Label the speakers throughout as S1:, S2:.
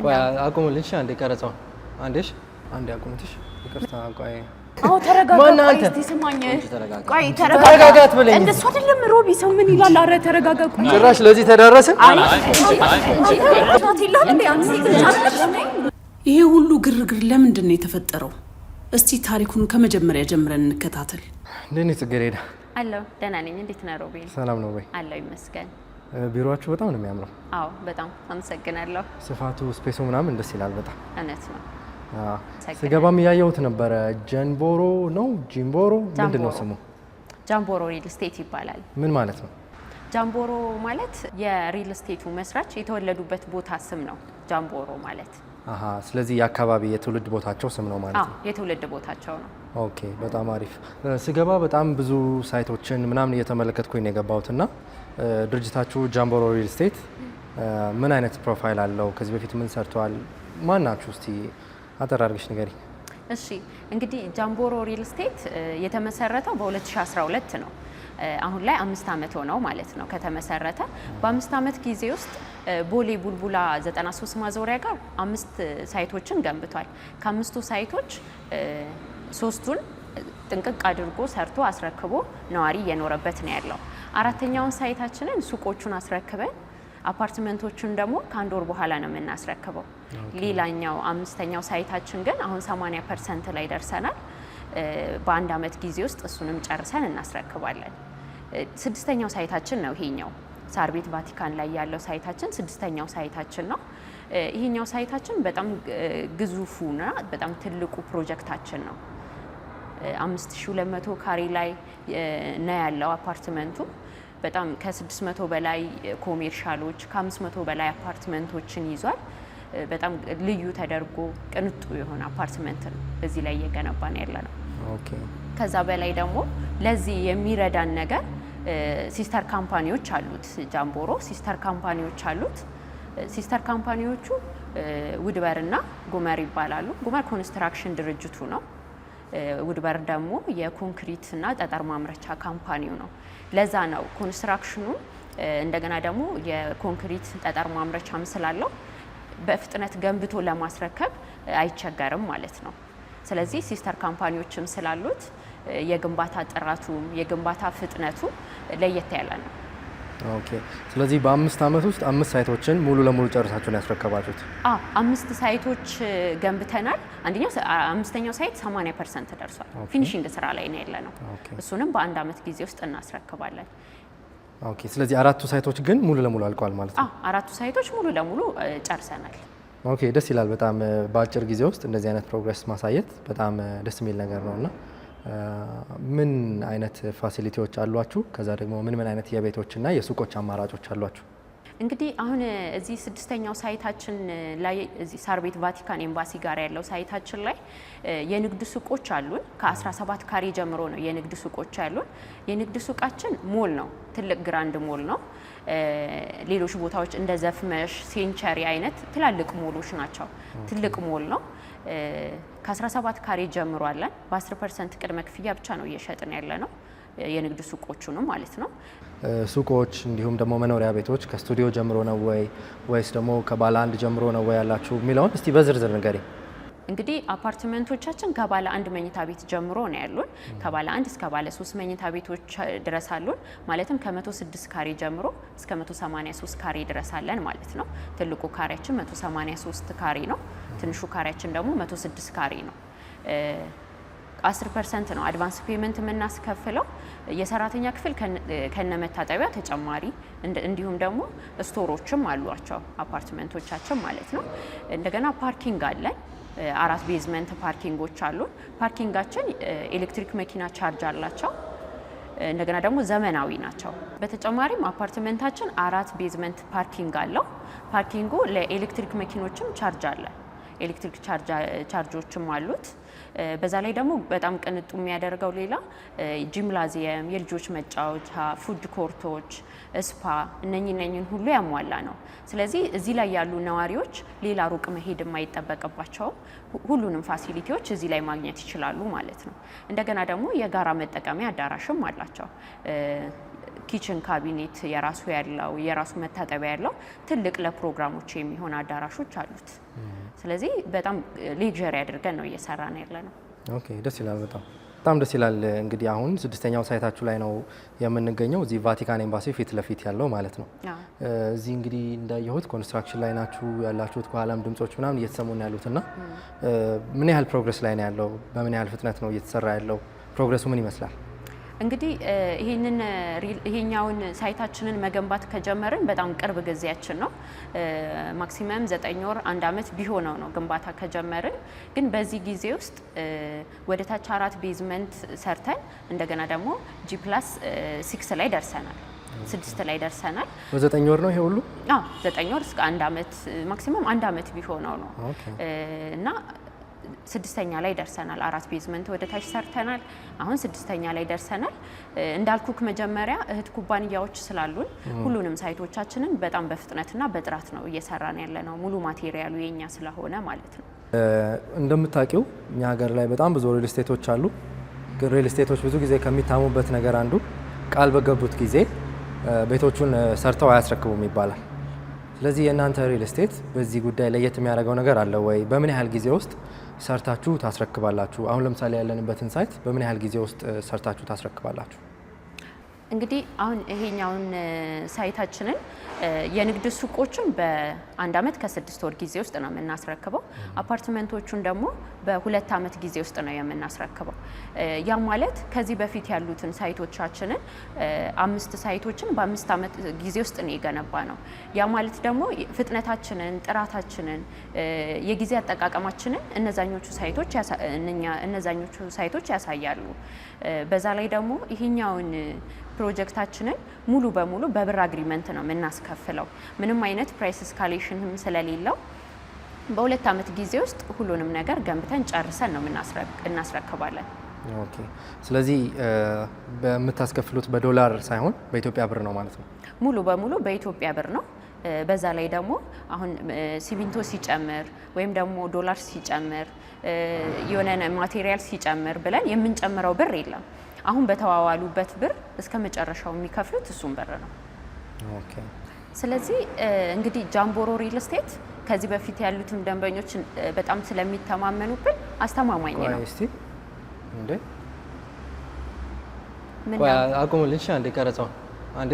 S1: ቆይ አቁምልሽ አንዴ፣ ቀረጻውን አንዴ፣ እሺ፣ አንዴ አቁምትሽ። ይቅርታ ቆይ።
S2: አዎ ተረጋጋ።
S1: ማነህ
S2: ቆይ
S1: አንተ?
S2: እስቲ ስማኝ። ቆይ
S1: ተረጋጋ
S2: ተረጋጋ
S1: አትበለኝ።
S2: እንደሱ አይደለም ሮቢ፣ ሰው ምን ይላል? አረ ተረጋጋ። ቆይ
S1: ጭራሽ ለዚህ ተደረስን።
S2: ናት የለህም እንዴ? አንተ ሴት ልጅ አይደለሽ እንዴ?
S3: ይሄ ሁሉ ግርግር ለምንድን ነው የተፈጠረው? እስቲ ታሪኩን ከመጀመሪያ ጀምረን እንከታተል።
S1: እንዴት ነሽ ጽጌረዳ?
S4: አለሁ፣ ደህና ነኝ። እንዴት ነህ ሮቤል?
S1: ሰላም ነው ወይ?
S4: አለሁ ይመስገን።
S1: ቢሮአችሁ በጣም ነው የሚያምረው።
S4: አዎ፣ በጣም አመሰግናለሁ።
S1: ስፋቱ፣ space ኡ ምናምን ደስ ይላል በጣም።
S4: እውነት ነው።
S1: አዎ።
S4: አመሰግናለሁ።
S1: ስገባም እያየሁት ነበረ። ጀንቦሮ ነው ጂምቦሮ ምንድን ነው
S4: ጃምቦሮ።
S1: ስሙ?
S4: ጃምቦሮ ሪል ስቴት ይባላል።
S1: ምን ማለት ነው?
S4: ጃምቦሮ ማለት የሪል ስቴቱ መስራች የተወለዱበት ቦታ ስም ነው። ጃምቦሮ ማለት
S1: አሀ፣ ስለዚህ የአካባቢ የትውልድ ቦታቸው ስም ነው ማለት
S4: አዎ
S1: ነው።
S4: የትውልድ ቦታቸው ነው።
S1: Okay፣ በጣም አሪፍ። ስገባ በጣም ብዙ site ኦችን ምናምን እየተመለከትኩኝ ነው የገባሁት እና ድርጅታችሁ ጃምቦሮ ሪል ስቴት ምን አይነት profile አለው? ከዚህ በፊት ምን ሰርተዋል? ማን ናችሁ? እስቲ አጠር አድርገሽ ንገሪኝ።
S4: እሺ፣ እንግዲህ ጃምቦሮ ሪል ስቴት የተመሰረተው በ2012 ነው። አሁን ላይ 5 ዓመት ሆነው ማለት ነው ከተመሰረተ። በ5 ዓመት ጊዜ ውስጥ ቦሌ ቡልቡላ 93 ማዞሪያ ጋር አምስት site ኦችን ገንብቷል። ከአምስቱ site ኦች ሶስቱን ጥንቅቅ አድርጎ ሰርቶ አስረክቦ ነዋሪ እየኖረበት ነው ያለው። አራተኛውን site ኣችንን ሱቆቹን አስረክበን አፓርትመንቶቹን ደግሞ ከአንድ ወር በኋላ ነው የምናስረክበው። ሌላኛው አምስተኛው site ኣችን ግን አሁን 80% ላይ ደርሰናል። በአንድ አመት ጊዜ ውስጥ እሱንም ጨርሰን እናስረክባለን። ስድስተኛው site ኣችን ነው ይሄኛው፣ ሳር ቤት ቫቲካን ላይ ያለው site ኣችን ስድስተኛው site ኣችን ነው። ይሄኛው site ኣችን በጣም ግዙፉና በጣም ትልቁ ፕሮጀክታችን ነው። 5200 ካሬ ላይ ነው ያለው አፓርትመንቱ። በጣም ከ600 በላይ commercial ኦች፣ ከ500 በላይ አፓርትመንቶችን ይዟል። በጣም ልዩ ተደርጎ ቅንጡ የሆነ አፓርትመንት ነው እዚህ ላይ እየገነባን ያለ ነው። ከዛ በላይ ደግሞ ለዚህ የሚረዳን ነገር sister company ዎች አሉት። ጃምቦሮ sister company ዎች አሉት። Sister company ዎቹ ውድበር እና ጉመር ይባላሉ። ጉመር construction ድርጅቱ ነው። ውድበር ደግሞ የኮንክሪት እና ጠጠር ማምረቻ company ው ነው። ለዛ ነው construction ኑ እንደገና ደግሞ የኮንክሪት ጠጠር ማምረቻም ስላለው በፍጥነት ገንብቶ ለማስረከብ አይቸገርም ማለት ነው። ስለዚህ sister company ዎችም ስላሉት የግንባታ ጥራቱም የግንባታ ፍጥነቱ ለየት ያለ ነው።
S1: Okay። ስለዚህ በ5 ዓመት ውስጥ አምስት site ኦችን ሙሉ ለሙሉ ጨርሳችሁ ነው ያስረከባችሁት?
S4: አዎ፣ አምስት site ኦች ገንብተናል። አንደኛው አምስተኛው site 80% ደርሷል። Finishing ስራ ላይ ነው ያለ ነው። እሱንም በአንድ አመት ጊዜ ውስጥ እናስረክባለን።
S1: Okay። ስለዚህ አራቱ site ኦች ግን ሙሉ ለሙሉ አልቀዋል ማለት ነው?
S4: አዎ፣ አራቱ site ኦች ሙሉ ለሙሉ ጨርሰናል።
S1: Okay፣ ደስ ይላል። በጣም በአጭር ጊዜ ውስጥ እንደዚህ አይነት progress ማሳየት በጣም ደስ የሚል ነገር ነው። እና ምን አይነት facility ዎች አሏችሁ? ከዛ ደግሞ ምን ምን አይነት የቤቶችና የሱቆች አማራጮች አሏችሁ?
S4: እንግዲህ አሁን እዚህ ስድስተኛው site ኣችን ላይ፣ እዚህ ሳር ቤት ቫቲካን ኤምባሲ ጋር ያለው site ኣችን ላይ የንግድ ሱቆች አሉን። ከ17 ካሬ ጀምሮ ነው የንግድ ሱቆች ያሉን። የንግድ ሱቃችን ሞል ነው፣ ትልቅ grand mall ነው። ሌሎች ቦታዎች እንደ ዘፍመሽ፣ ሴንቸሪ አይነት ትላልቅ ሞሎች ናቸው። ትልቅ ሞል ነው። ከ17 ካሬ ጀምሮ አለን። በ10% ቅድመ ክፍያ ብቻ ነው እየሸጥን ያለ ነው የንግድ ሱቆቹንም ማለት ነው።
S1: ሱቆች እንዲሁም ደግሞ መኖሪያ ቤቶች ከስቱዲዮ ጀምሮ ነው ወይ ወይስ ደግሞ ከባለ አንድ ጀምሮ ነው ወይ ያላችሁ የሚለውን እስቲ በዝርዝር ንገሪ።
S4: እንግዲህ አፓርትመንቶቻችን ከባለ አንድ መኝታ ቤት ጀምሮ ነው ያሉን። ከባለ አንድ እስከ ባለ ሶስት መኝታ ቤቶች ድረስ አሉን። ማለትም ከ106 ካሬ ጀምሮ እስከ 183 ካሬ ድረስ አለን ማለት ነው። ትልቁ ካሬያችን 183 ካሬ ነው። ትንሹ ካሬያችን ደግሞ 106 ካሬ ነው። 10% ነው advance payment የምናስከፍለው። የሰራተኛ ክፍል ከነ መታጠቢያ ተጨማሪ፣ እንዲሁም ደግሞ store ኦችም አሏቸው አፓርትመንቶቻችን ማለት ነው። እንደገና parking አለን። አራት basement parking ኦች አሉን። Parking ኣችን ኤሌክትሪክ መኪና charge አላቸው። እንደገና ደግሞ ዘመናዊ ናቸው። በተጨማሪም አፓርትመንታችን አራት basement parking አለው። Parking ኡ ለኤሌክትሪክ መኪኖችም charge አለ። ኤሌክትሪክ ቻርጆችም አሉት። በዛ ላይ ደግሞ በጣም ቅንጡ የሚያደርገው ሌላ ጂምናዚየም፣ የልጆች መጫወቻ፣ food court ኦች፣ spa እነኚህ ሁሉ ያሟላ ነው። ስለዚህ እዚህ ላይ ያሉ ነዋሪዎች ሌላ ሩቅ መሄድ የማይጠበቅባቸውም፣ ሁሉንም facility ዎች እዚህ ላይ ማግኘት ይችላሉ ማለት ነው። እንደገና ደግሞ የጋራ መጠቀሚያ አዳራሽም አላቸው። Kitchen cabinet የራሱ ያለው፣ የራሱ መታጠቢያ ያለው፣ ትልቅ ለፕሮግራሞች የሚሆን አዳራሾች አሉት። ስለዚህ በጣም luxury አድርገን ነው እየሰራን ያለ ነው።
S1: Okay፣ ደስ ይላል። በጣም በጣም ደስ ይላል። እንግዲህ አሁን ስድስተኛው site ኣችሁ ላይ ነው የምንገኘው፣ እዚህ ቫቲካን ኤምባሲ ፊት ለፊት ያለው ማለት ነው። እዚህ እንግዲህ እንዳየሁት construction ላይ ናችሁ ያላችሁት፣ ከኋላም ድምጾች ምናምን እየተሰሙ ነው ያሉት እና ምን ያህል progress ላይ ነው ያለው? በምን ያህል ፍጥነት ነው እየተሰራ ያለው? Progress ኡ ምን ይመስላል?
S4: እንግዲህ ይሄኛውን site ኣችንን መገንባት ከጀመርን በጣም ቅርብ ጊዜያችን ነው። Maximum 9 ወር፣ አንድ አመት ቢሆነው ነው ግንባታ ከጀመርን። ግን በዚህ ጊዜ ውስጥ ወደ ታች አራት basement ሰርተን እንደገና ደግሞ G+6 ላይ ደርሰናል፣ ስድስት ላይ ደርሰናል።
S1: በ9 ወር ነው ይሄ ሁሉ?
S4: አዎ፣ 9 ወር እስከ አንድ አመት፣ maximum አንድ አመት ቢሆነው ነው እና ስድስተኛ ላይ ደርሰናል። አራት basement ወደ ታች ሰርተናል። አሁን ስድስተኛ ላይ ደርሰናል። እንዳልኩክ መጀመሪያ እህት ኩባንያዎች ስላሉን ሁሉንም site ኦቻችንን በጣም በፍጥነትና በጥራት ነው እየሰራን ያለ ነው። ሙሉ material ኡ የኛ ስለሆነ ማለት ነው።
S1: እንደምታውቂው እኛ ሀገር ላይ በጣም ብዙ ሪል ስቴቶች አሉ። ግን ሪል ስቴቶች ብዙ ጊዜ ከሚታሙበት ነገር አንዱ ቃል በገቡት ጊዜ ቤቶቹን ሰርተው አያስረክቡም ይባላል። ስለዚህ የእናንተ ሪል ስቴት በዚህ ጉዳይ ለየት የሚያደርገው ነገር አለ ወይ? በምን ያህል ጊዜ ውስጥ ሰርታችሁ ታስረክባላችሁ? አሁን ለምሳሌ ያለንበትን site በምን ያህል ጊዜ ውስጥ ሰርታችሁ ታስረክባላችሁ?
S4: እንግዲህ አሁን ይሄኛውን site ኣችንን የንግድ ሱቆቹን በአንድ አመት ከ6 ወር ጊዜ ውስጥ ነው የምናስረክበው። አፓርትመንቶቹን ደግሞ በ2 አመት ጊዜ ውስጥ ነው የምናስረክበው። ያ ማለት ከዚህ በፊት ያሉትን site ኦቻችንን አምስት site ኦችን በ5 አመት ጊዜ ውስጥ ነው የገነባነው። ያ ማለት ደግሞ ፍጥነታችንን፣ ጥራታችንን፣ የጊዜ አጠቃቀማችንን እነዛኞቹ site ኦች ያሳያሉ። በዛ ላይ ደግሞ ይሄኛውን ፕሮጀክታችንን ሙሉ በሙሉ በብር agreement ነው የምናስከፍለው። ምንም አይነት price escalation ም ስለሌለው በ2 አመት ጊዜ ውስጥ ሁሉንም ነገር ገንብተን ጨርሰን ነው እናስረክባለን።
S1: Okay። ስለዚህ በምታስከፍሉት በዶላር ሳይሆን በኢትዮጵያ ብር ነው ማለት ነው?
S4: ሙሉ በሙሉ በኢትዮጵያ ብር ነው። በዛ ላይ ደግሞ አሁን ሲሚንቶ ሲጨምር ወይም ደግሞ ዶላር ሲጨምር፣ የሆነ material ሲጨምር ብለን የምንጨምረው ብር የለም። አሁን በተዋዋሉበት ብር እስከ መጨረሻው የሚከፍሉት እሱን ብር ነው። ስለዚህ እንግዲህ ጃምቦሮ ሪል ስቴት ከዚህ በፊት ያሉትም ደንበኞች በጣም ስለሚተማመኑብን አስተማማኝ ነው።
S1: እስቲ እንዴ፣ ቆይ አቁምልሽ አንዴ ቀረጻውን፣ አንዴ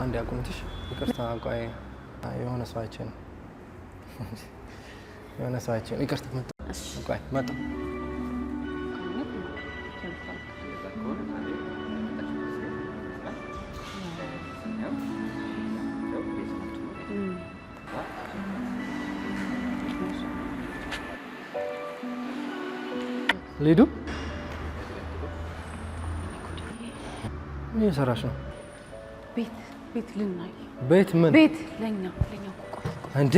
S1: አንዴ አቁምትሽ። ይቅርታ ቆይ፣ የሆነ ሰው አይቼ ነው፣ የሆነ ሰው አይቼ ነው። ይቅርታ፣ መጣ፣ ቆይ መጣ። ሊዱ፣ ምን እየሰራሽ ነው?
S3: ቤት፣ ቤት ልናይ።
S1: ቤት ምን?
S3: ቤት ለኛ እኮ።
S1: እንዴ፣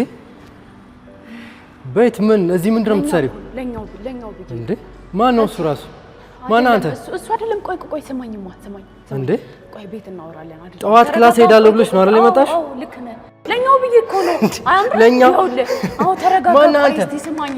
S1: ቤት ምን? እዚህ ምንድን ነው የምትሰሪው?
S3: ለኛው ብዬ።
S1: እንዴ፣ ማን ነው እሱ ራሱ? ማን አንተ?
S3: እሱ አይደለም። ቆይ ቆይ፣ ስማኝማ፣ ስማኝ።
S1: እንዴ።
S3: ቆይ፣ ቤት እናወራለን አይደል?
S1: ጠዋት class ሄዳለሁ ብለሽ ነው አይደል የመጣሽ?
S3: አዎ፣ ልክ ነህ። ለኛው ብዬ እኮ ነው። አያምርም?
S1: ለኛው?
S3: ይኸውልህ፣ አዎ፣ ተረጋጋ።
S1: ማነው
S3: ቆይ።
S1: አንተ?
S3: እስቲ ስማኝ።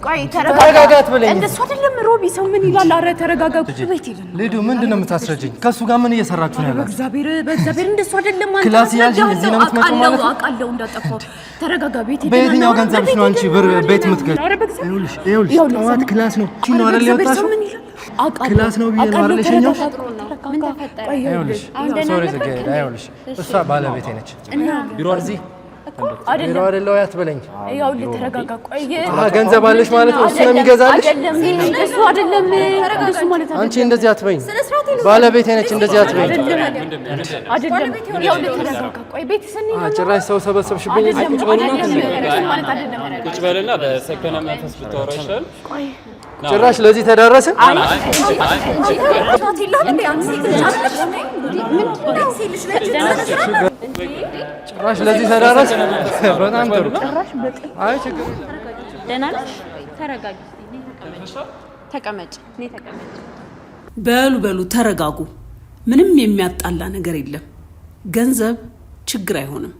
S3: ቆይ ተረጋጋ።
S1: ተረጋጋ አትበለኝ።
S3: እንደሱ አይደለም ሮቢ፣ ሰው ምን ይላል? አረ ተረጋጋ። ቤት ሄደን
S1: ሊዱ፣ ምንድን ነው የምታስረጅኝ? ከእሱ ጋር ምን እየሰራችሁ ነው ያላችሁ?
S3: በእግዚአብሔር፣ በእግዚአብሔር እንደሱ አይደለም። አንተ
S1: Class እያልሽኝ እዚህ ነው የምትመጪው ማለት ነው?
S3: አውቃለሁ እንዳጠፋሁ። ተረጋጋ። ቤት ሄደን
S1: በየትኛው
S3: እናወራ።
S1: ገንዘብሽ ነው አንቺ ብር ቤት የምትገዢው?
S3: ኧረ በእግዚአብሔር።
S1: ይኸውልሽ፣ ይኸውልሽ፣ ጠዋት class ነው እቺ ነው አይደል
S3: በእግዚአብሔር፣
S1: የወጣሽው?
S3: ሰው ምን ይላል? አውቃለሁ።
S1: Class ነው ብዬ ነው
S3: አውቃለሁ።
S1: አይደል የሸኘሁሽ?
S3: ተረጋጋ።
S4: ምን ተፈጠረ?
S3: ቆይ።
S1: ይኸውልሽ፣ sorry ጽጌረዳ፣ ይኸውልሽ እሷ ባለቤቴ ነች።
S5: ቢሮ
S1: እዚህ
S3: አይደለም።
S1: ቢሮ አይደለሁ አትበለኝ።
S3: ይኸውልህ ተረጋጋ። ቆይ።
S1: አሀ፣ ገንዘብ አለሽ ማለት ነው። እሱ ነው የሚገዛልሽ።
S3: አይደለም፣ እሱ አይደለም፣ እንደሱ ማለት አይደለም።
S1: አንቺ እንደዚህ አትበኝ። ባለቤቴ ነች፣ እንደዚህ አትበኝ።
S3: አይደለም። ይኸውልህ ተረጋጋ። ቆይ፣ ቤት ስንሄድ
S1: አሀ፣ ጭራሽ ሰው ሰበሰብሽብኝ።
S3: አይደለም፣ አይደለም፣ እሱ ማለት አይደለም።
S5: ቁጭ በልና በሰከነ መንፈስ ብታወራ ይሻላል።
S1: ጭራሽ ለዚህ ተዳረስን።
S2: ናት የለህም እንዴ? አንተ ሴት ልጅ አይደለሽ እንዴ? ምንድን ነው ሴት ልጅ ነች?
S1: ጭራሽ ለዚህ ተዳረስን። በጣም ጥሩ። አይ ችግር የለም።
S4: ደህና ነሽ? ተረጋጊ። ነይ ተቀመጭ። ተቀመጭ። ነይ ተቀመጭ።
S3: በሉ በሉ ተረጋጉ። ምንም የሚያጣላ ነገር የለም። ገንዘብ ችግር አይሆንም።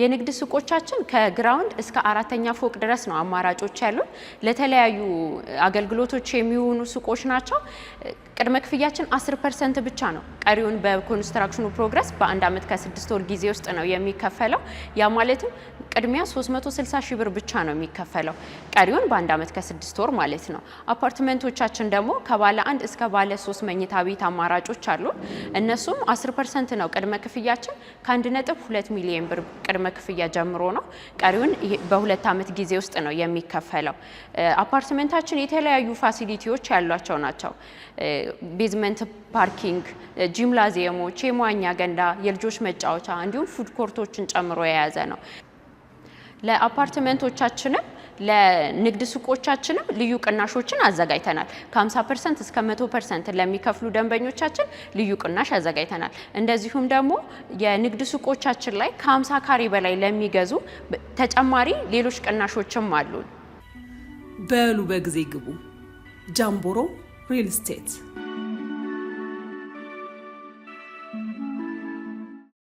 S4: የንግድ ሱቆቻችን ከ ground እስከ አራተኛ ፎቅ ድረስ ነው አማራጮች ያሉን። ለተለያዩ አገልግሎቶች የሚሆኑ ሱቆች ናቸው። ቅድመ ክፍያችን 10% ብቻ ነው። ቀሪውን በ construction ኑ progress በአንድ አመት ከ6 ወር ጊዜ ውስጥ ነው የሚከፈለው። ያ ማለትም ቅድሚያ 360 ሺህ ብር ብቻ ነው የሚከፈለው፣ ቀሪውን በአንድ አመት ከ6 ወር ማለት ነው። አፓርትመንቶቻችን ደግሞ ከባለ አንድ እስከ ባለ ሶስት መኝታ ቤት አማራጮች አሉ። እነሱም 10% ነው ቅድመ ክፍያችን፣ ከ1.2 ሚሊዮን ብር ቅድመ ክፍያ ጀምሮ ነው። ቀሪውን በ2 አመት ጊዜ ውስጥ ነው የሚከፈለው። አፓርትመንታችን የተለያዩ facility ዎች ያሏቸው ናቸው። Basement parking፣ ጂምናዚየሞች፣ የመዋኛ ገንዳ፣ የልጆች መጫወቻ እንዲሁም food court ኦችን ጨምሮ የያዘ ነው። ለአፓርትመንቶቻችንም ለንግድ ሱቆቻችንም ልዩ ቅናሾችን አዘጋጅተናል። ከ50% እስከ 100% ለሚከፍሉ ደንበኞቻችን ልዩ ቅናሽ አዘጋጅተናል። እንደዚሁም ደግሞ የንግድ ሱቆቻችን ላይ ከ50 ካሬ በላይ ለሚገዙ ተጨማሪ ሌሎች ቅናሾችም አሉን።
S3: በሉ በጊዜ ግቡ። ጃምቦሮ ሪል ስቴት።